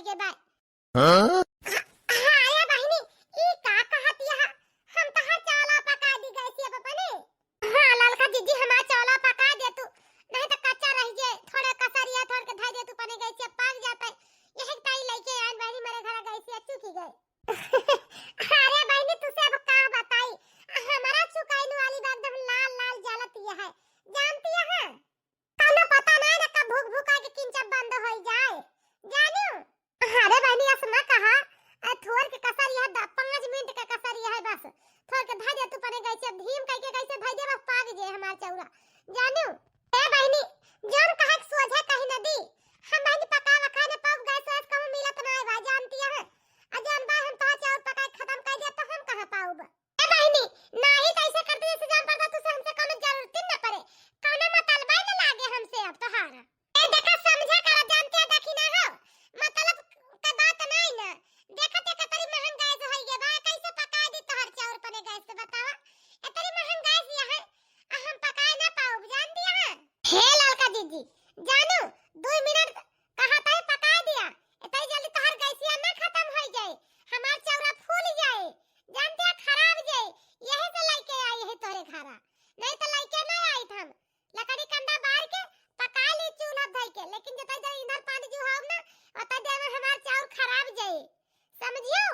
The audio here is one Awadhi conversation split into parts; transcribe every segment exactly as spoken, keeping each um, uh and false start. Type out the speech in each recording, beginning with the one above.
के बाय। हाँ? अरे बहिनी, ई का कहत यह? हम तहार चावला पका दी गैसिया पे बने। हाँ, ललका जीजी, हमार चावला पका दे तू, नहीं तो कच्चा रह जे, थोड़ा कसरिया थोड़ के धर दे तू, पने गैसिया पक जाता है। यही ताई लेके आन बहिनी, मेरे घर गैसिया चुकी गए। अरे बहिनी, तुसे अब का बताई, हमारा चुकाइन वाली बात एकदम लाल लाल जलत यह है, जानती है? कौनो पता ना न कब भूख भूखा के किंचा बंद होई जाए। जानू? अरे बहिनी, अस ना कहा, आ थोर के कसर यह द-, पाँच मिनट के कसर यह है बस। थोर के धर दे तू पने गैसे, धीम कह के गैसे धर दे बस, पाक जे हमार चौरा। जानू? ए बहिनी, जौन कहे के सोझे कही न दी। हम बहिनी पकावा खाने पाउब, गैस वैस कहूँ मिलत ना बा, जानती है? आ जौन बा हम तोहार चाउर पकाए खत्म कर दे तो हम कहाँ पाउब? ए बहिनी, नाही त ऐसे करते जैसे जान पड़ता, तुसे हमसे कौनो जरूरत ही न पड़े, कौनो मतलब ही न लागे हमसे अब तोहार। ए देखा, समझा करा, जानते हो, देखी ना हो, मतलब के बात नहीं ना। देखा ते कतरी महंग गैस होई गे बा, कैसे पकाए दी तोहर चाउर पने गैस से बतावा? एतरी महंग गैस यहाँ, आ हम पकाए ना पाउब, जानती है? हे ललका जीजी, जानू, दो मिनट कहा तई पकाए दिया, एतई जल्दी तोहर गैसिया ना खत्म होई जाए, हमार चौरा फूल जाए, जानते हैं, खराब जाए, यही से लेके आई है तोरे घरा, नहीं तो लेके ना आई हम। लकड़ी कंडा बार के पका ली चूल्हा धई के, लेकिन जतई देर इधर पानी जुहाब ना, ओतई देर में हमार चाउर खराब जाए, समझियो?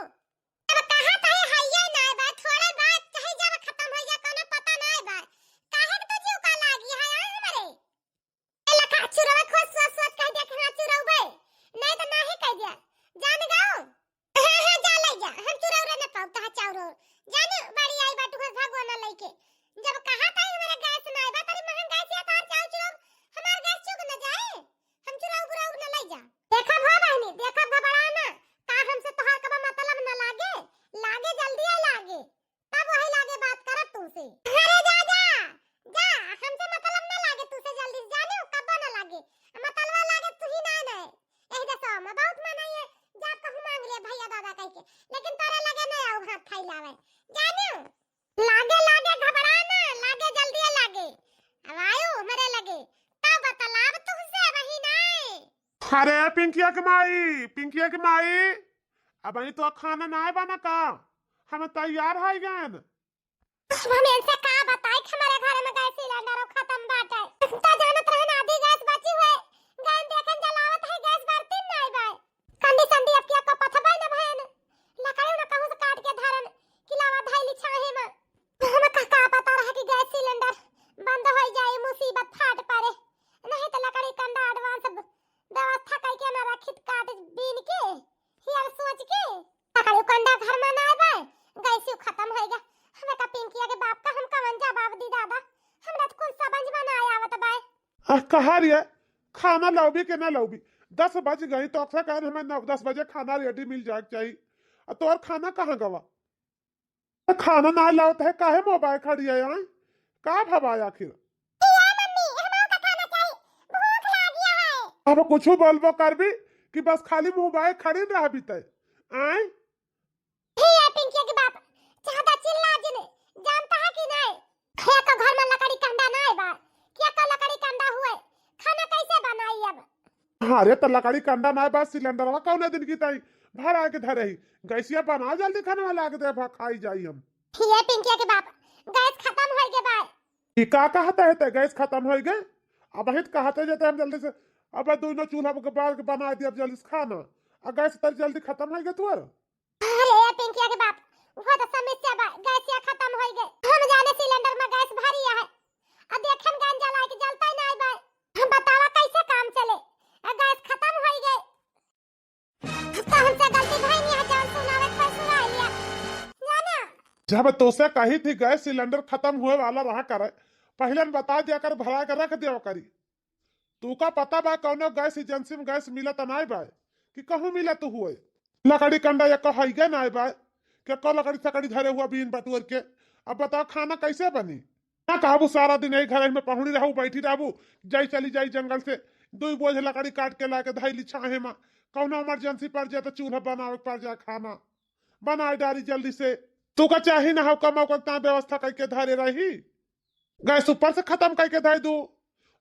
अब कहा तई हइये ना बा, थोड़े बात कहे जब खत्म हो जा, कोनो पता ना बा, काहे के तो जीव का लागी है, आए हमरे? ए लखा, चुरवा खोज सोच सोच कह दिया कि हाँ चुरौबे, नहीं तो नाही कह दिया। जान गओ? हाँ, हाँ, जा ले जा, हम चुरौरे न पाउब तहा चाउर। जाने बड़ी आई बाटू घर भगवान लइके। जब कहा था हमारे गैस ना आए बा, तारी महंग गैस या तार चाउर चुरौ, हमार गैस चुक न जाए। हम चुरौ बुरौ न ले जा। देखा भा बहनी, देखा घबरा ना, का हमसे तोहार कबा मतलब न लागे, लागे जल्दी आ लागे। तब वही लागे बात करब तुमसे। अरे जा, जा, जा, हमसे मतलब ना लागे तुमसे जल्दी, जाने हो कब्बा ना लागे। मतलबा लागे तू ही ना, ना। एह देशवा में बहुत मना ये, जा कहूँ मांग लिया भैया दादा कह के, लेकिन तोरे लगे ना आओ हाथ फैलावे, जाने हो? लागे, लागे घबरा ना, लागे जल्दी लागे। अब आयो मेरे लगे, तब बतलाब तुमसे वही ना। अरे पिंकिया के माई, पिंकिया के माई, अबहीं तो खाना नाय बना का? हम तैयार है गन। अब हम इनसे का बताई कि हमारे घर में गैस सिलेंडर खत्म बाटे। तो जानत रहन आधी गैस बची हुए, गन देखन जलावत है, गैस बरती नाय बाय। कंडी संडी अब क्या को पथबे न भयन। लकड़ी न कहूँ से काट के धरन, कि लावा धैली छाहे में। हम का, का पता रहा कि गैस सिलेंडर बंद हो जाए, मुसीबत फाट पड़े। नहीं तो लकड़ी कंडा advance व्यवस्था करके ना रखित, काट बीन के, हियर सोच के। लकड़ी कंडा घर में ना आवे, गैस यू खत्म होएगा। हमें का पिंकिया के बाप का हम कवन जवाब दी दादा, हमरा तो कुछ समझ में ना आवत बाय। आ, कहा रे, खाना लाउबी के ना लाउबी? दस बज गई तो अक्सर कहन हमें नौ दस बजे खाना ready मिल जाए के चाहिए। आ तोर खाना कहाँ गवा? तो खाना ना लावत है, काहे मुँह बाय खड़ी है, आय? का भवा आखिर? ए मम्मी, हमरो का खाना चाहिए, भूख लागिया है। अब कुछ बोलबो करबी कि बस खाली मुँह बाय खड़ी रहबी तय, आय? हे ये पिंकिया के बाप, ज्यादा चिल्ला जिन, जानता है कि नहीं? क्या का घर में लकड़ी कंडा ना है बा? क्या का लकड़ी कंडा हुए? खाना कैसे बनाई अब? अरे तो लकड़ी कंडा ना है बा, सिलेंडरवा कौने दिन की ताई भरा के धरे ही? गैसिया बना जल्दी, खाना लाग दे, भा खाई जाई हम। ये पिंकिया के बाप, गैस खत्म होई गे बा। ई का कहता है ते गैस खत्म होई गे? अब हित कहते जेते हम जल्दी से, अब दोनों चूल्हा के बार के बना दिया जल्दी से खाना, आ गैस तर जल्दी खत्म होई गे तुअर। अरे पिंकिया के बाप, वो तो समस्या बा, गैसिया खत्म होई गे। हम जाने सिलेंडर में गैस भरी है, आ देखन गन जलाए के जलता ही नहीं बा। हम बतावा कैसे काम चले, आ गैस खत्म होई गे। अब तो हमसे गलती भई नहीं है, जौन सुनावे कोई सुना लिया, जाना। जब तोसे कही थी गैस सिलेंडर खत्म हुए वाला रहा करे, पहले न बता दिया कर, भरा के रख दिया करी। तू का पता बा कौनो गैस एजेंसी में गैस मिलत नाय बा कि कहूँ मिलत हुए? लकड़ी कंडा एको हइगे नाय बा, के को लकड़ी सकड़ी धरे हुआ बीन बटुअर के। अब बताओ खाना कैसे बनी? ना कहबू सारा दिन यही घर में पहुड़ी रहू, बैठी रहबू, जाई चली जाई जंगल से दुई बोझ लकड़ी काट के लाके धैली छाहे में, कौनो इमरजेंसी पड़ जाए तो चूल्हा बनावे पड़ जाए, खाना बनाए डारी जल्दी से। तू का चाही ना हो कमाओ का व्यवस्था करके धरे रही, गैस ऊपर से खत्म करके धर दू,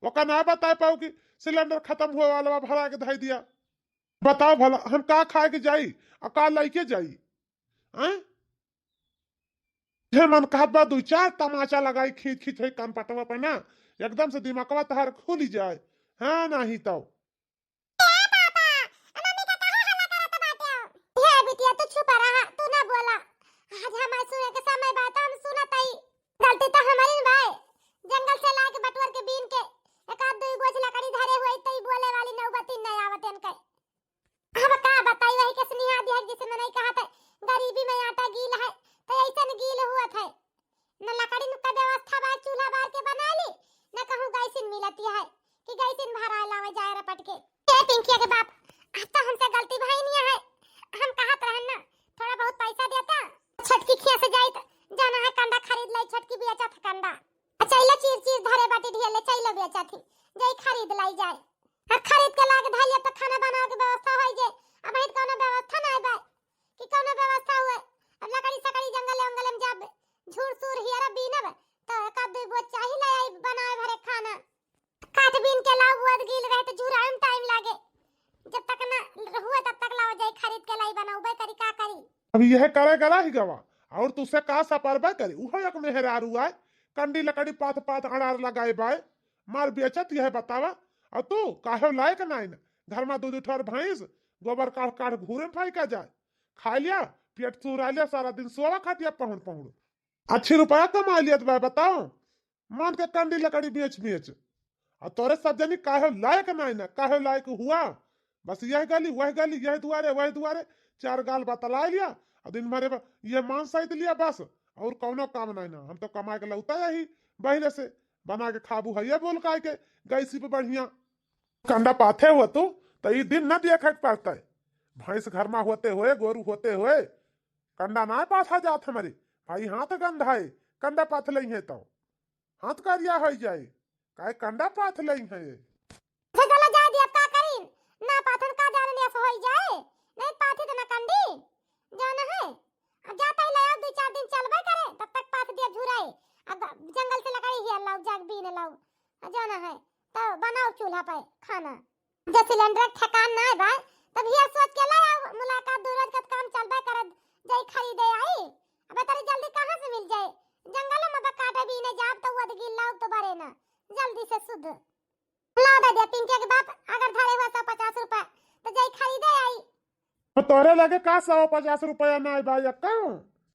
ओका ना बताए पाऊ कि सिलेंडर खत्म हुए वाला बा, भरा के धर दिया। बताओ भला, हम का खाए के जाई, आ का लइके जाई? हैं? जे मन कहत बा, दुइ चार तमाचा लगाई, खींच खींच होई कान पटवा पे ना, एकदम से दिमागवा तहार खुली जाए। हाँ, नाही तो। ए पापा, मम्मी के काहे हल्ला करत बाटे? हे बिटिया, तू चुप रहा, तू ना बोला। आज हमार सुने के समय बा, तो हम सुनत हई। गलती तो हमारी न भाई, जंगल से लाके बटुअर के बीन के एक आध दुई बोझ लकड़ी धरे हुई, तो ई बोले वाली नौबती न आवत इनके। अब का बताई, वही के स्नेहा दिया, जिसे मनई कहत है, गरीबी में आटा गील है, तो ऐसन गील हुआ था। न लकड़ी का व्यवस्था बा, चूल्हा बार के बना ली, न कहूँ गैसिन मिलती है कि गैसिन भराए लावे जाए रपट के। ए पिंकिया के बाप, आज तो हमसे गलती भई नहीं है, हम कहत रहन ना, थोड़ा बहुत पैसा देता, छोटकी खिया से जाइत, जाना है कंडा खरीद लाई, छोटकी बेचत है कंडा। आ चैला चीर चीर धरे बाटी ढिया ले, चैला बेचत ही, जाई खरीद लाई जाए। आ खरीद के लाके धइलिया तो खाना बनावे के व्यवस्था होई जे। अब हित कौनो व्यवस्था ना बा कि कौनो व्यवस्था हुए। अब लकड़ी सकड़ी जंगल उंगल में जाब, झूर सूर हियरा बीनब, तो एक आध दुई बोझ चाही ले आई बनावे भरे खाना। काट बीन के लाओ, बोद गील रहे तो झुराए में टाइम लागे। जब तक ना हुए तब तक लाओ जाई खरीद के लाई, बनाउबे करी, का करी। अब यह करे गला ही गवा, और तुसे का सपरबे करी। उहो एक मेहरारू आए, कंडी लकड़ी पाथ पाथ अड़ार लगाए बाए, मार बेचत यह बतावा। और तू काहे लायक नाई ना, घर में दू दू ठोर भैंस, गोबर काढ़ काढ़ घूरे में फेंका जाए। खा लिया, पेट चुरा लिया, सारा दिन सोवा खटिया पहुड़ पहुड़। अच्छी रुपया कमा लियत बा, बताओ, मान के कंडी लकड़ी बेच बेच। आ तोरे सब जनी काहे लायक नाई ना, काहे लायक हुआ, बस यह गली, वह गली, यह दुआरे, वह दुआरे, चार गाल बतला लिया, आ दिन भरे बा-, ये मान सहित लिया बस, और कौनो काम नाई ना। हम तो कमाए के लौटा यही बहिरे से, बना के खाबू है ये बोल काहे के, गैसी पे बढ़िया। कंडा पाथे हुआ तू, तो ई दिन ना देखे के पड़ता है। भैंस घर में होते हुए, गोरू होते हुए, कंडा ना पाथा जात हमारे भाई, हाथ गंधाए, कंडा पाथ लई है तो हाथ करिया हो जाए, काहे कंडा पाथ लई है। अच्छा चलो जाए दी, अब का करी, ना पाथन का जाने ने ऐसा होई जाए, नहीं पाथी तो ना कंडी, जाना है। अब जाता ही ले आओ, दो चार दिन चलबे करे, तब तक पाथ दिया झुराए, अब जंगल से लकड़ी ही लाओ, जाग बीन लाओ, जाना है तो बनाओ चूल्हा पे खाना। जब सिलेंडर के ठेकान ना बा, तब हियर सोच के ले आओ, मुलाकात दू रोज का काम चलबे करत, जाई खरीदे आई। अब इतनी जल्दी कहाँ से मिल जाए? जंगल में बा काटे बीने जाब तो वो गिल्ला तो बरे ना, जल्दी से शुद्ध। ला दे दे पिंके के बाप, अगर धरे हुआ सौ पचास रुपए, तो जाई खरीदे आई। तो तोरे लगे का सौ पचास रुपया ना बा यक्का?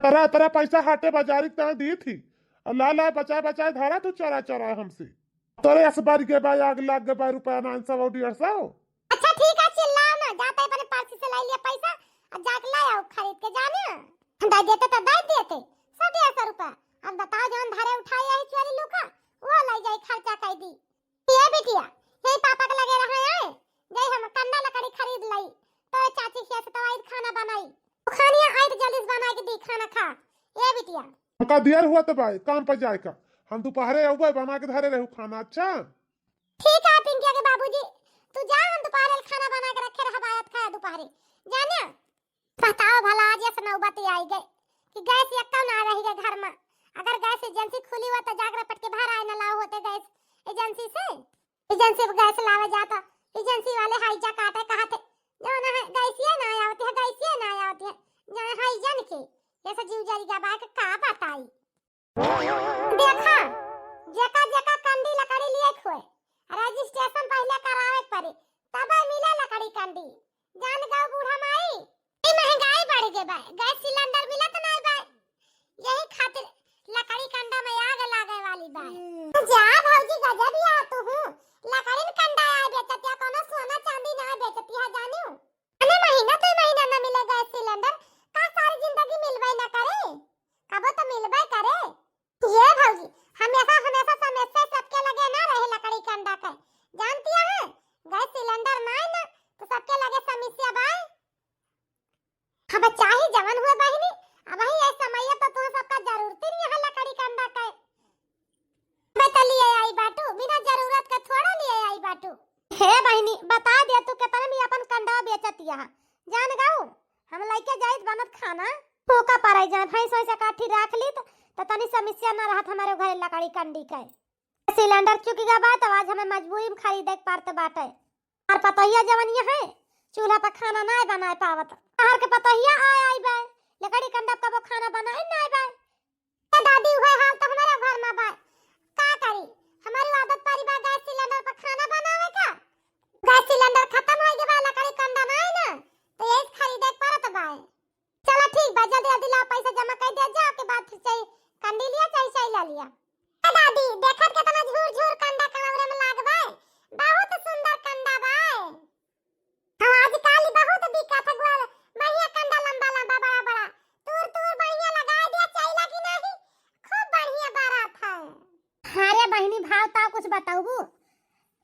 तरा तरा पैसा हाटे बाजारी के तहाँ दी थी। और ला ला बचाए बचाए धारा तू चोरा चोरा हमसे। तोरे अस बारी के बा आग लाग के बा रुपया ना सौ और डेढ़ सौ। अच्छा ठीक है, चिल्लाओ ना, जाते अपने पर्स से ले लिया पैसा और जाके ले आओ खरीद के जाने। हम दे देते तो दे देते, सौ डेढ़ सौ रुपया। अब बताओ जौन धरे उठाए आई चोरी लुका, वो ले जाई खर्चा कर दी। ए बिटिया, यही पापा के लगे रहा है, जाई हम कंडा लकड़ी खरीद लाई, तो चाची खिया से तो आई खाना बनाई। खानिया आई तो जल्दी से बना के दी खाना खा। ए बिटिया। हमका दियर हुआ तो भाई काम पर जाए का, हम दोपहरे अउबे बना के धरे रहू खाना। अच्छा ठीक है पिंकिया के बाबूजी, तू जा, हम दोपहरे खाना बना के रखे रहबा, आयत खाए दोपहरे। जानिया। बताओ भला, आज ऐसा नौबत आई गए कि गैस यक्का ना रही गए घर में। अगर गैस एजेंसी खुली हुआ तो जाकर पट के बाहर आए ना लाओ होते गैस एजेंसी से। एजेंसी पे गैस लावे जाता, एजेंसी वाले हाइजा काटे कहा थे, जो ना है गैसिया ना आवती है, गैसिया ना आवती है, जो है हाइजन के ऐसा जीव जरी गया बा, का बताई। देखा, जेका जेका कंडी लकड़ी लिए खोए, रजिस्ट्रेशन पहले करावे के पड़ी, तबे मिले लकड़ी कंडी। जान गौ बूढ़ा माई, ई महंगाई बढ़ गए बा, गैस सिलेंडर मिलत नाई बा, यही खातिर लकड़ी कंडा में आग लागे वाली बा। जा भौजी गजब या तू हूँ, लकड़ी कंडा आए बेचतिया, कोनो सोना चांदी ना बेचतिया जानियो। अने महीना दो महीना ना मिले गैस सिलेंडर, का सारी जिंदगी मिलबे ना करे? कबो तो मिलबे करे। ये भौजी, हमेशा, हमेशा समस्या सबके लगे ना रहे लकड़ी कंडा के। जानतिया है, गैस सिलेंडर ना है ना, तो सबके लगे समस्या बा। अब चाहे जवन हुए बहिनी, अब ही ये समय तो तुम सबका जरूरत ही नहीं है लकड़ी कंडा के। बे तो लिए आई बाटू, बिना जरूरत के थोड़ा लिए आई बाटू। हे बहिनी, बता दे तू कितने में अपन कंडा बेचतिया है। जान गऊ, हम लइके जाइत बनत खाना। फूका पड़े जान, भैंस वैसे काठी राख ली तो, तो तनी समस्या ना रहत हमारे घरे लकड़ी कंडी के। सिलेंडर चुक गया बा, तो आज हमें मजबूरी में खरीदे के पड़त बाटे। और पतोहिया जवनिया है, चूल्हा पर खाना नाय बनाए पावत। बाहर के पतोहिया आय आई बाय, लकड़ी कंडा पर कबो खाना बनाए नाय बाय। ए दादी, उहे हाल तो हमारे घर में बाय। का करी, हमारी आदत पड़ी बा गैस सिलेंडर पर खाना बनावे का। गैस सिलेंडर खत्म हो गया बा, लकड़ी कंडा नाय ना, तो यही खरीदे के पड़त बाय। चला ठीक बा, जल्दी जल्दी लाओ, पैसा जमा कर दिया जाओ, के बाद फिर चाहे कंडी लिया, चाहे चाय ला लिया। ए दादी, देखत केतना झूर झूर कंडा कलौरे में लाग बाय, बहुत सुंदर कंडा बाय। हाँ, आजकल बहुत बिकत है ग्वाल, बढ़िया कंडा लंबा लंबा बड़ा बड़ा, तूर तूर बढ़िया लगाए दिया, चाय लगी नहीं, खूब बढ़िया बारात है। हाँ रे बहिनी, भाव ताव कुछ बताऊबू,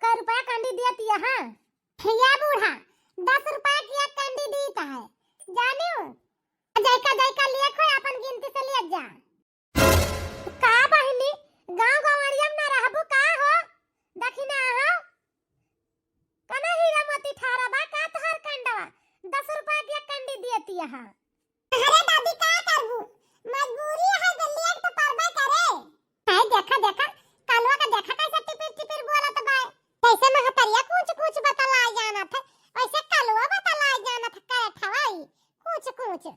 कै रुपया कंडी दिया तिया? हाँ, या बूढ़ा, दस रुपया की एक कंडी दीत है, जानियो। जैका जैका लिए खोए अपन गिनती से लिए जा। का बहिनी, गाँव गंवरिया में ना रहबू का हो? दखिना हो? कना हीरा मोती ठारा बा का तोहार कंडवा? दस रुपया की एक कंडी दिए तिया। अरे दादी, का करबू? मजबूरी है, तो लिए तो परबे करे। है, देखा, देखा, कलवा का देखा कैसे टिपिर टिपिर बोलत बाय। जैसे महतरिया कूच कूच बतलाए जानत है, वैसे कलवा बतलाए जानत है, करे ठवाई, कूच कूच।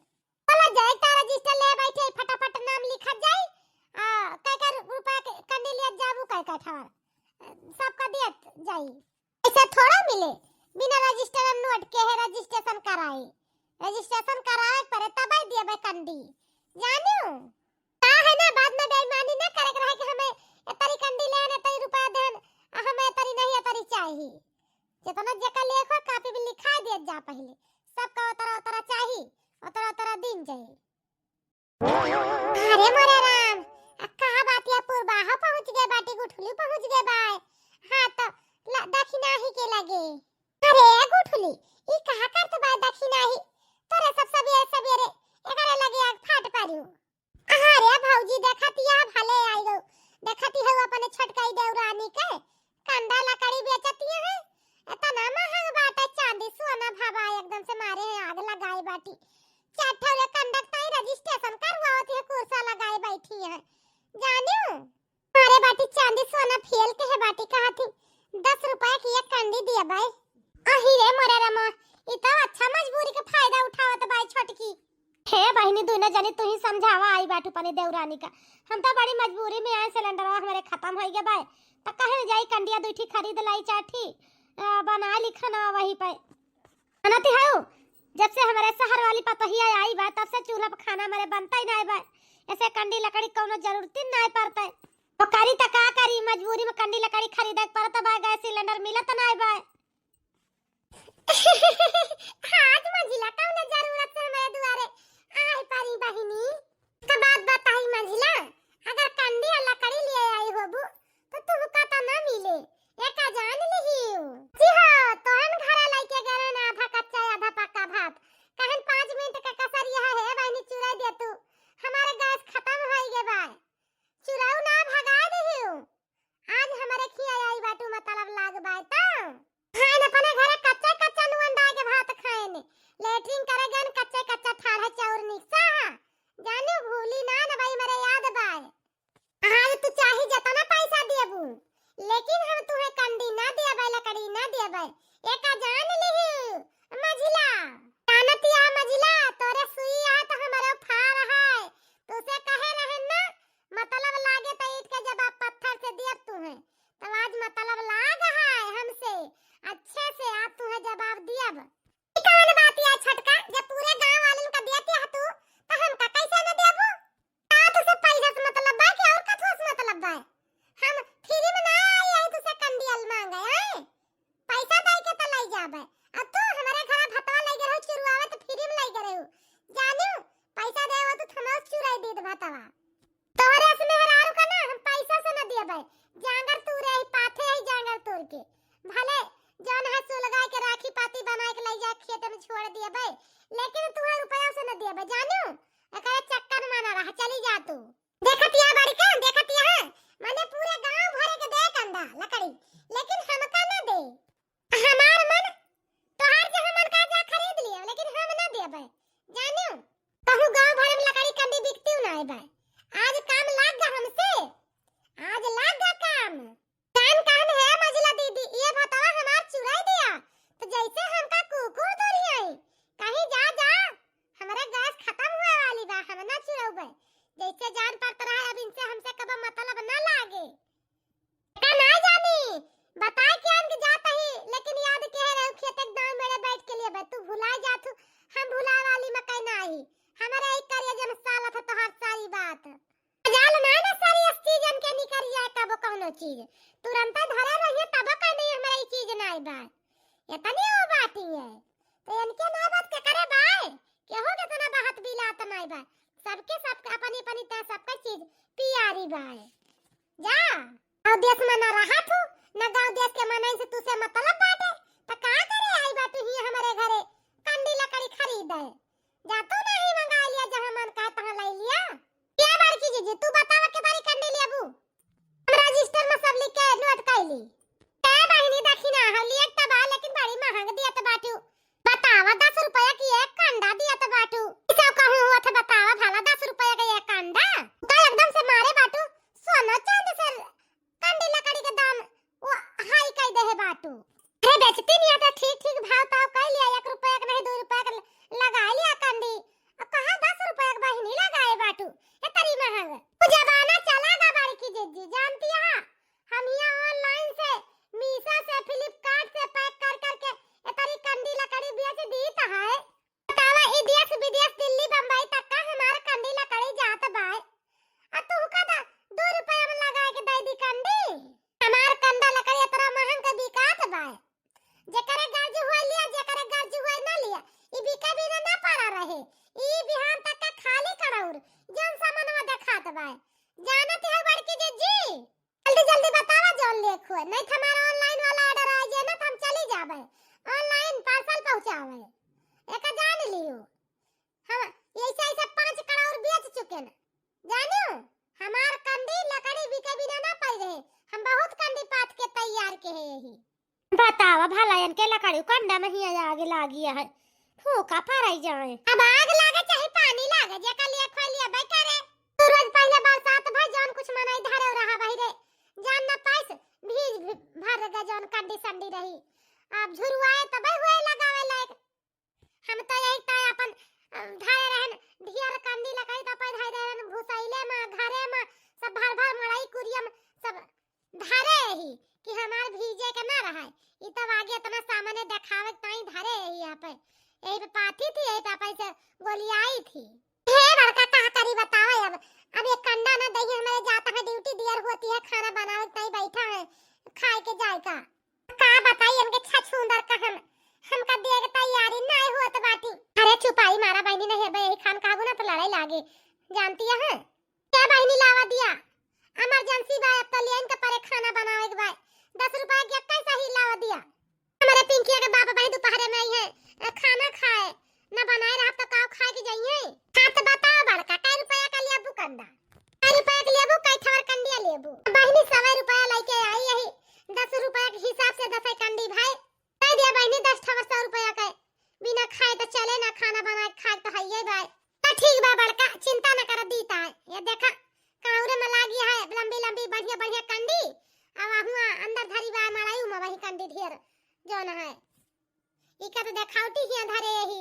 चला जाए, तारा रजिस्टर ले बैठे, फटाफट नाम लिखत जाई, आ, कै कै रुपया के कंडी लियत जाबू, कै कै ठवार, सबका दियत जाई। ऐसे थोड़ा मिले, बिना रजिस्टर नोट के है, रजिस्ट्रेशन कराई, रजिस्ट्रेशन करावे पड़े तब ही दिए कंडी, जानियो। का है ना, बाद में बेईमानी ना करे के रहे कि हमें एतरी कंडी ले आने, एतरी रुपया देन, आ हमें एतरी नहीं, एतरी चाही। जितना जेका लेखो कापी में लिखा दिया जा पहले, सबका उतरा उतरा चाही, उतरा उतरा दिन जाए। अरे मोरे राम, आ कहा बातिया पुरबाहा पहुँच गए बाटी, गुठली पहुँच गए बाय। हाँ तो ल-, दखिना ही के लगे। अरे गुठली, ई कहा करत बाय दखिना ही? तोरे सब सबेरे सबेरे एकरे लगे आग फाट पारू। अरे भौजी, देखतिया भले आई गो, देखती हो अपने छोटकाई देवरानी के कंडा लकड़ी बेचतिया है। इतना महंग बाटे चांदी सोना भवा, एकदम से मारे है आग लगाई बाटी। चार ठौरे कंडा ताई रजिस्ट्रेशन करवावत है, कुर्सा लगाई बैठी है। जानियो, अरे बाटी, चांदी सोना फेल के है बाटी, कहा थी दस रुपया की एक कंडी दिया बाय। अही रे मोरे रमा, ई तो अच्छा मजबूरी के फायदा उठावत बाय छोटकी। हे बहिनी, दुनो जनी तू ही समझावा आई बाटू पनी देवरानी का। हम तो बड़ी मजबूरी में आए, सिलेंडरवा हमारे खत्म हो गया बाय, तो कहे न जाई कंडिया दुई ठी खरीद लाई, चार ठी, अ, बना ली खाना वही पे। जानती हऊ, जब से हमारे शहर वाली पतोहिया आई बा, तब से चूल्हा पर खाना हमारे बनता ही नाय बा। ऐसे कंडी लकड़ी कौनो जरूरत ही नाय पड़ता है। तो करी त का करी, मजबूरी में कंडी लकड़ी खरीदे के पड़त बा, गैस सिलेंडर मिलत नाय बा। आज मंझिला कौनो जरूरत से हमारे दुआरे आए परी बहिनी। तो बात बताई मंझिला, अगर कंडी या लकड़ी लिए आई होबू, तो तुहका तो ना मिले, एका जान लिहियो। जी हो, तोहन घरा लइके गए ना आधा कच्चा आधा पक्का भात। कहन पाँच मिनट का कसर यह है, बहिनी चुराई दे तू। हमारे गैस खत्म होई गे बाय। चुराऊ ना भगा दिहियो। आज हमारे खिया आई बाटू मतलब लाग बाय तो। खान अपने घरे कच्चा कच्चा नून डाल के भात खाएन। लेटरिन करे गन कच्चा कच्चा ठाढ़ा चाउर निकसा हा। जानू भूली ना न बाई, मरे याद बाय। आज तू चाही जतना पैसा देबू, लेकिन हम तुहे कंडी ना देबै, लकड़ी ना देबै। एका जान लिही, मझिला। जानतिया मझिला, तोरे सुई आ तो हमरो फार है। तुसे कहे रहन ना, मतलब लागे तो ईंट के जवाब पत्थर से दियब तुहे। तो आज मतलब लाग है हमसे, अच्छे से आज तुहे जवाब दियब। ई कौन बात या छोटका, जब पूरे गांव वालन का देती है तू, तो हमका कैसे न देबू? का तुसे पैसा से मतलब बा कि और कथुआ से मतलब बा? हम फ्री में ना आई, आई तुसे कंडियल मांगे, हैं? पैसा दे के तो लाई जाबे। अब तू हमारे घर भतवा लाई गए हो, चुरुआवे तो फ्री में लाई गए हो। जानियो, पैसा दे हो तो थमो चुराई दे दे भतवा। तोहरे से मेहरारू का ना हम पैसा से न दियबै, जांगर तूरे ही पाथे ही जांगर तूर के। भले जौन है सुलगाए के राखी पाती बनाए के लई जा खेत में छोड़ दियबै, लेकिन तुहे रुपया से न दियबै, जानू? एकरे चक्कर में ना रहा, चली जा तू। देखतिया बड़का, देखतिया है, मने पूरे गांव भरे के दे कंडा लकड़ी, लेकिन हमका ना दे। हमार मन, तोहार जहाँ मन का जा खरीद लियो, लेकिन हम ना देबै, जानियो? कहूँ गांव भर में लकड़ी कंडी बिकती ना है बा। आज काम लाग गा हमसे, आज लाग गा काम। जान कहन है मझिला दीदी, ये भतवा हमार चुराई दिया, तो जैसे हमका कुकुर चीज। तुरंत धरे रहिए, तब कह नहीं हमरा ई चीज नाई बा। इतनी वो बाटी है। तो इनके नाई बात के करे बाय? केहू के तना बात बिलात नाई बा। सबके सब अपनी अपनी तय सबके चीज पियारी बाय। जा, गाँव देश में ना रहा तू, ना गाँव देश के मनई से तुसे मतलब बाटे। त का करे आई बाटू हियां हमरे घरे कंडी लकड़ी खरीदे? जा तू नहीं मंगा लिया, जहाँ मन कहे तहाँ ले लिया। क्या बड़की जीजी, तू बतावा के तारी कंडी लेबू? हम रजिस्टर में सब लिख के नोट कैली। ए बहिनी, दखिना है, लियत त बा, लेकिन बड़ी महंग दियत बाटू। बतावा, दस रुपया की एक कंडा दियत बाटू। ई सब कहूँ हुआ थे, बतावा भला, दस रुपया का एक कंडा? तो एकदम से मारे बाटू, सोना चांदी से कंडी लकड़ी के दाम वो हाई कई देहे बाटू। हे बेचती नहीं है तो ठीक ठीक भाव ताव कई लिया, एक रुपया का नहीं, दो रुपया का लगा लिया कंडी। अब कहाँ दस रुपया का बहिनी लगाए बाटू, ये तरी महंग। वो जमाना चला गा बड़की जीजी, जानती है? हम यहाँ online से, Meesho से, Flipkart से pack कर करके ये तरी कंडी लकड़ी बेच दीत है। बतावा, ई देश विदेश, दिल्ली बम्बई तक का हमार कंडी लकड़ी जात बाय। आ तू का दा दो रुपया में लगा के दे दी कंडी? हमार कंडा लकड़ी इतना महंग के बिकात बाय। जेकरे गर्ज हुए लिया, जेकरे गर्ज हुए ना लिया। ई बिके बिना ना पड़ा रहे। ई बिहान तक का खाली कड़ौर, जौन सामानवा देखात बाय। जानत है बड़की जीजी? जल्दी जल्दी बतावा जौन लेख हुए, नहीं तो हमारा online वाला order आ जाए ना तो हम चली जाबे। Online parcel पहुँचावे। एका जान लियो। हम ऐसे ऐसे पाँच करोड़ बेच चुके ना। जानो, हमार कंडी लकड़ी बिके बिना ना पड़ी रहे। हम बहुत कंडी पाथ के तैयार के है यही। बतावा भला, इनके लकड़ी कंडा में ही आग लागी है, फूका पड़ाई जाए। अब आग लागे चाहे पानी लागे, जेका लिए खोई लिए बैठा रे। दू रोज पहले बरसात भई, जौन कुछ मनई धरे रहा भाई रे, जान न पाइस, भीज भी-, भर गए जौन कंडी संडी रही। अब झुरुआए तबे हुए लगावे लायक। हम तो यही तो अपन, अ, धरे रहन ढेर कंडी लकड़ी तो पे धरे रहन भुसैले में, घरे में, सब भर भर मड़ई कुरिया में सब धरे ही कि हमार भीजे के ना रहे। ई तब आगे इतना सामने देखावे के ताई धरे ही यहाँ पे। यही पे पाथी थी, यही पे आप ऐसे गोलियाई थी। हे बड़का, का करी बतावा अब, अब ये कंडा ना दही हमारे जाता है, duty दियर होती है, खाना बनावे के ताई बैठा है, खाए के जाए का। का बताई इनके छछूंदर का हम, हमका दिए के तैयारी नाय होत बाटी। अरे चुपाई मारा बहिनी, नहीं है बे, यही खान कहबू ना तो लड़ाई लागे, जानती है। क्या बहिनी लावा दिया? Emergency बा, अब तो लियन के परे खाना बनावे के बा। दस रुपया के कैसा ही लावा दिया। हमारे पिंकिया के बाप भाई दोपहरे में आई है, अ, खाना खाए, ना बनाए रहा तो काव खाए के जाइए। हाँ तो बताओ बड़का, कै रुपया का लेबू कंडा? कै रुपया के लेबू, कै ठवर कंडिया लेबू? बहिनी सवा रुपया लेके आई यही, दस रुपया के हिसाब से दस कंडी भाई। दे दिया बहिनी, दस ठवर सौ रुपया के। बिना खाए तो चले ना, खाना बना के खाए तो हइये बाय। तो ठीक बा बड़का, चिंता न कर, दीता है। ये देखा, कांवरे में लागी है लंबी लंबी बढ़िया बढ़िया कंडी। अब हुआ अंदर धरी बा मड़ाई में वही कंडी ढेर जौन है। इका तो देखावटी ही धरे यही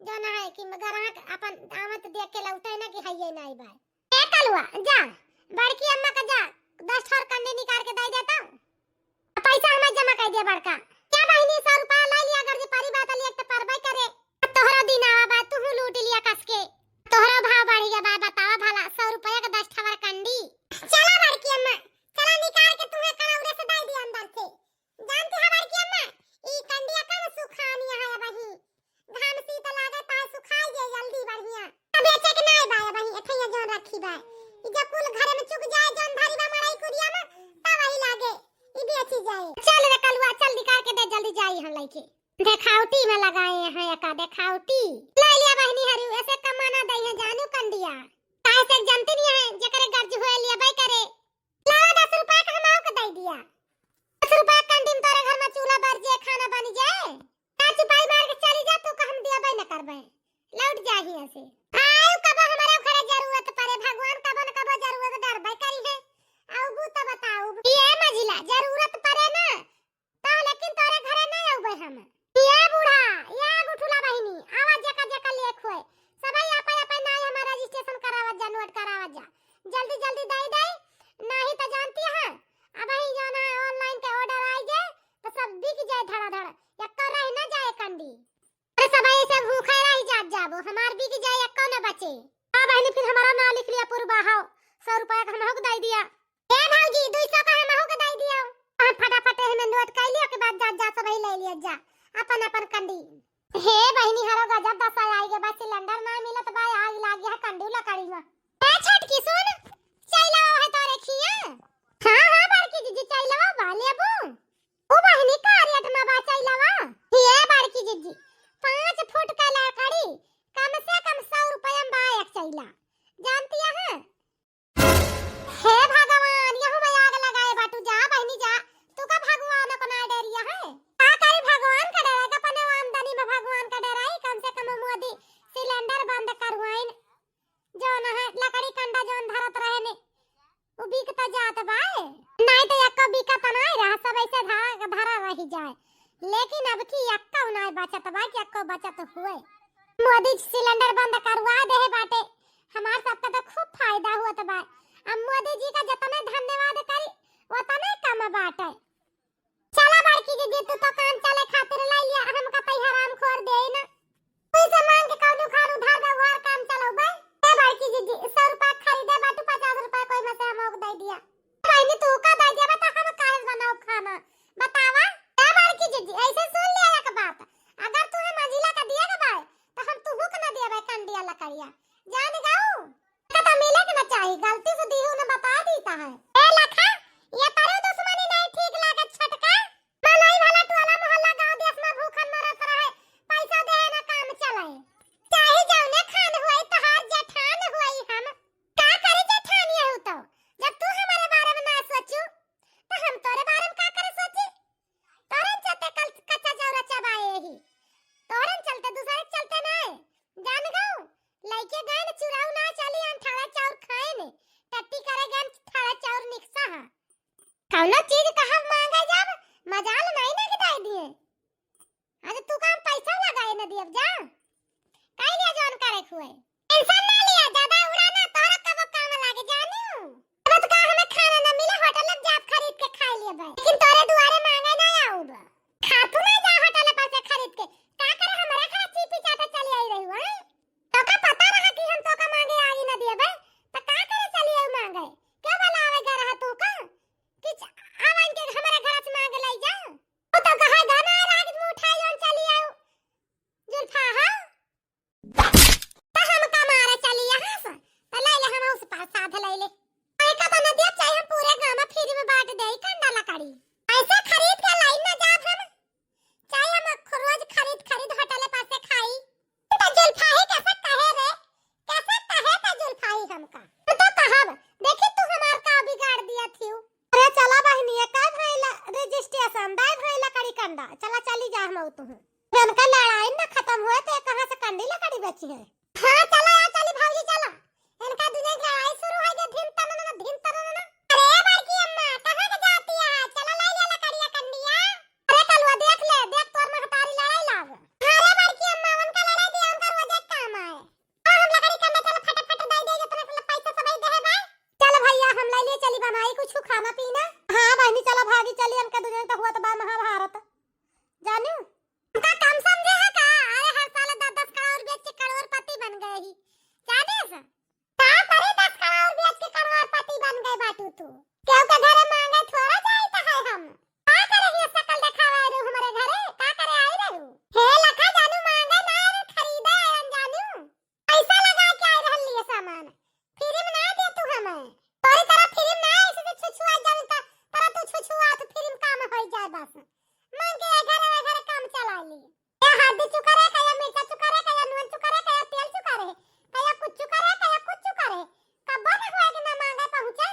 जौन है कि ग्राहक अपन आवत देख के लौटे ना कि हइये नाई बाय। ए कलुआ, जा, बड़की अम्मा का जा, दस ठोर कंडी निकाल के दे देता। पैसा हमें जमा कर दिया बड़का। क्या बहिनी, सौ रुपया ले लिया, अगर जे परी बात लिया तो परबे करे। अब तोहरा दिन आवा बा, तू लूट लिया कस के। तोहरा भाव बढ़ गया बा, बतावा भला, सौ रुपया के दस ठवर कंडी। चला बड़की अम्मा, चला निकाल के तुम्हें कड़ौरे से दे दिया अंदर से। जानती है बड़की अम्मा, ई कंडिया कम सुखानी है बही। घाम शीत लागे ता सुखाई जाए जल्दी बढ़िया। अब बेचे के नाय बा बही, एठैया जौन रखी बा। ई जब कुल घरे में चुक जाए जौन धरी बा मड़ई कुरिया में, तब वही लागे, ई बेची जाए। चल रे कलुआ, चल निकाल के दे, जल्दी जाई हम लइके। देखावटी में लगाए हैं एका देखावटी। ले लिया बहिनी हरू, ऐसे कमाना दई है जानू कंडिया। काहे से जनती नहीं है, जेकरे गर्ज हुए लिया बाई करे। लावा दस रुपया का हम आऊ के दे दिया। दस रुपया कंडी में तोरे घर में चूल्हा बर जे खाना बन जाए। का चुपाई मार के चली जा, तू का हम दिया बाई न करबे। लौट जा हियां से। आऊ कब हमारे घरे जरूरत पड़े, भगवान कब न कब जरूरत डरबे करी है। आऊ बू तो बताऊ। ये मझिला जरूरत पड़े ना, तो लेकिन तोरे घरे नहीं आऊबे हम। ये बूढ़ा, ये गुठुला बहिनी, आवा जेका जेका लेख होए। सबई आपे आपे नाई हमार registration करावत जा, note करावत जा। जल्दी जल्दी दई दई, नहीं तो जानती है, अब ही जौन है online के order आई जाए, तो सब बिक जाए धड़ाधड़, एक्को रह ना जाए कंडी। अरे सबई से भूखे रह जात जाबो, हमार बिक जाए, एक्को न बचे। हाँ बहिनी, फिर हमारा नाव लिख लिया पूर्वा, हाव, सौ रुपया का हमहू के दई दिया। ए भौजी, दुई सौ का हमहू फटाफट एहमे नोट कइ लियो, के बाद जा, जा सबही लइ लियो जा अपन अपन कंडी। हे बहिनी, हरो गजब दसा आइ गे बा, सिलेंडर ना मिलत बा, आग लागि है कंडी लकड़ी मा। ए छोटकी सुन, चइलवा है तोरे खिया? हाँ, हाँ बड़की जिज्जी, चइलवा बा, लेबू? ओ बहिनी, का रेट मा बा चइलवा? हे बड़की जिज्जी, पाँच फुट का लकड़ी, कम से कम सौ रुपया मा बा एक चइला, जानतिया है? हे भगवान, यहू मा आग लगाए बाटू, जा बहिनी जा, तू का भगवान को ना डेरिया है? का करी भगवान का डेराए, अपने आमदनी मा भगवान का डेराई, कम से कम मोदी सिलेंडर बंद करवाइन, जौन है लकड़ी कंडा जौन धरत रहे ने, उ बिकत जात बा, नाहीं तो एक्को बिकत नाहीं रहा, सब ऐसे धरा धरा रहि जाए, लेकिन अब की एक्को नाहीं बचत बा कि एक्को बचत हुए। मोदी सिलेंडर बंद करवा देहे बाटे, हमार सबका तो खूब फायदा होत बा। अब मोदी जी का जतने धन्यवाद करी, ओतने कम बाटे। चला बड़की जिज्जी, तू तो काम चले खातिर लइ लिया, हमका तई हरामखोर देइ ना। कोई से मांग के कौनो खान उधार व्यवहार काम चलउबे। ए बड़की जिज्जी, सौ रुपया खरीदे बाटू, पचास रुपया कोई मा से हमका दइ दिया। बहिनी, तू का दइ दिया, बता हम काहे बनाउब खाना, बतावा। ए बड़की जिज्जी, ऐसे सुन लिया एक बात, अगर तू हम मंझिला का दिया के बाय, तो हम तुहू के ना दिया बाय कंडिया लकड़िया, जान गऊ। का तो मिले के ना चाही, गलती से दिहू ना बता दीता है। ए लखा, ये तोरे दुश्मनी नाहीं ठीक लागे छोटका। मनई भला टोला मोहल्ला गाँव देश मा भूखन मरत रहे, पैसा देहे ना काम चले। चाहे जौने खान हुई, तोहार जेठान हुई हम। का करे जेठान यहू तो? जब तू हमरे बारे मा ना सोचू, तो हम तोरे बारे मा का करे सोची? तोरन चलते कल कच्चा चौरा चबाए ही। तोरन चलते, दूसरे के चलते नाहीं। जान गऊ, लइके गए न चुराऊ ना चली, हम ठाड़ा चाउर खाए ने। टट्टी करे गए न ठाड़ा चाउर निकसा हा। कौनो चीज कहा मांगे जब, मजाल नाहीं ना गिटाई दिए। आज तू काम पैसा लगाए न दियब जा। कह लिया जौन करे खुए। टेंशन ना लिया, ज्यादा उड़ाना, तोहरा कबो काम लागे, जानू। अब तो का हमें खाना ना मिले, होटल में जाब खरीद के खाई लेबे, लेकिन तोरे दुआरे मांगे ना आऊब। खा तू ना जा होटल पर से खरीद के, का करे हमारे घर चीपी चाटे चली आई रही हो, हैं? तो का पता रहा कि हम तो का मांगे आई ना देबे, तो का करे चली आई मांगे? के बुलावे गए रहा तू का? कि च-, आवन के हमारे घर से मांगे लाई जा। वो तो कहा गाना राग मुठा जौन चली आऊ। जुल्फा, हाँ? त हम का मारे चली यहाँ से? त ले ले हम उस पर साथ ले ले। काहे का बना दिया, चाहे हम पूरे गांव में फ्री में बांट दे कंडा लकड़ी। पैसा खरीद के लाई ना जाब हम। चाहे हम ख-, रोज खरीद खरीद होटल पर से खाई। त जुल्फा ही कैसे कहे रे? कैसे कहे त जुल्फा ही हमका? हम तो कहब, देखी तू हमार का बिगाड़ दिया थियू। अरे चला बहिनी, ये का भइला रजिस्ट्रेशन, दाई भइला कड़ी कंडा। चला चली जा हम तू। इनका लड़ाई ना खतम हुए तो ये कहाँ से कंडी लकड़ी बेची है? हाँ, चला यार, चली भौजी, चला। इनका दुनिया की लड़ाई शुरू हो गई, धिन तनन, धिन तनन। अरे बड़की अम्मा, कहाँ के जाती है? चला लाई ले लकड़िया कंडिया। अरे कलुआ, देख ले, देख तोर महतारी लड़ाई लाग। अरे बड़की अम्मा, उनका लड़ाई दिया, उनका रोज एक काम आए। हाँ, हम लकड़ी कंडा, चला फटाफट दे दे, जितना पैसा सब दे है भाई। चल भैया, हम ले लिए चली बनाई कुछ खाना पीना। हाँ बहनी, चला भागी चली, इनका दुनिया तो हुआ तो बा महाभारत। जानू? का कम समझे है का? अरे हर साल दस दस करोड़ बेच के करोड़पति बन गए ही। जाने से? का करे दस करोड़ बेच के करोड़पति बन गए बाटू तू? केहू के घरे मांगे थोड़ा जाइत है हम। का करे हिया शकल देखावे आए रहू हमरे घरे? का करे आई रहू? हे लखा जानू मांगे ना रे खरीदे आयन जानू। पैसा लगा के आई रहल लिए सामान। फ्री में ना दे तू हमें। तोरी तरह फ्री में ना ऐसे तो छुछुआ जानू त, तरह तू छुछुआ तो फ्री में काम हो जाए बस। मांग के ए घरे, ए घरे काम चला ली। ए हल्दी चुका रे, कया मिर्चा चुका रे, कया नून चुका रे, कया तेल चुका रे, कया कुछ चुका रे, कया कुछ चुका रे। कब्बो ना हुआ कि ना मांगे पहुँचे।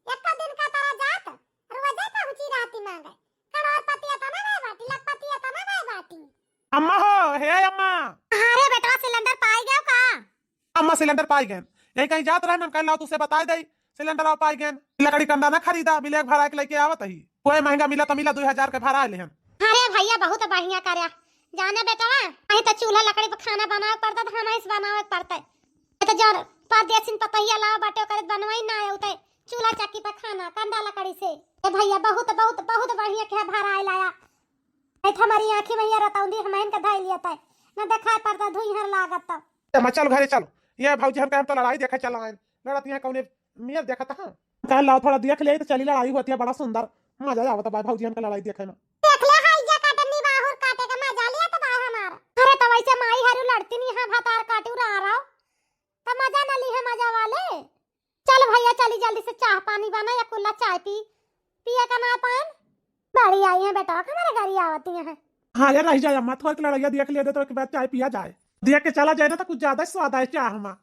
एक दिन का तरह जात, रोजे पहुँची रहती मांगे। करोड़पति अतना नहीं बाटी, लखपति अतना नहीं बाटी। अम्मा हो, हे अम्मा। हाँ रे बेटवा, सिलेंडर पाई गयो का? अम्मा सिलेंडर पाई गए। यही कहीं जात रहे, मन कह लाओ तुझसे बताई दई। सिलेंडर आओ पाई गए। लकड़ी कंडा ना खरीदा, बिलेक भरा के लेके आवत ही। कोई महंगा मिला तो मिला, दो हजार के भरा ले हम। अरे भैया, बहुत बढ़िया करे। जाने बेटवा, कहीं तो चूल्हा लकड़ी पर खाना बनावे पड़ता, तो हम ऐसे बनावे पड़ते। ये तो जौन परदेसिन पतहिया लाओ बाटे, ओकरे बनवाई ना आउते। चूल्हा चक्की पर खाना, कंडा लकड़ी से। ए भैया, बहुत, बहुत, बहुत बढ़िया के भरा लाया। नहीं तो हमारी आँखी में ये रतौंदी हम इनका धाई लिया तय। न देखाई पड़ता, धुइहर लागत तो। ए, मैं चल घरे चल। ये भौजी हम कहे हम तो लड़ाई देखे चला आए। लड़त यहाँ कौने मेल देखत हाँ। कहे लाओ थोड़ा देख ले तो चली लड़ाई होती है बड़ा सुंदर। मजा आवत बा भौजियन के लड़ाई देखे में। देख ले, हाइजा काटे, निबाहुर काटे के मजा लिया तो बा हमार। अरे तो वैसे माई हरू लड़ती नहीं है, भतार काटू रहा रहो, तो मजा न ली है मजा वाले। चल भैया, चली जल्दी से चाह पानी बना या कुल्ला चाय पी, पिए का ना पान। बड़ी आई है बेटा, हमारे घरी आवती है। हाँ यार, रह जाए अम्मा, थोड़ी लड़ाइया देख ले दे तो एक बार चाय पिया जाए। देख के चला जाए ना तो कुछ ज्यादा ही स्वाद आए चाह में।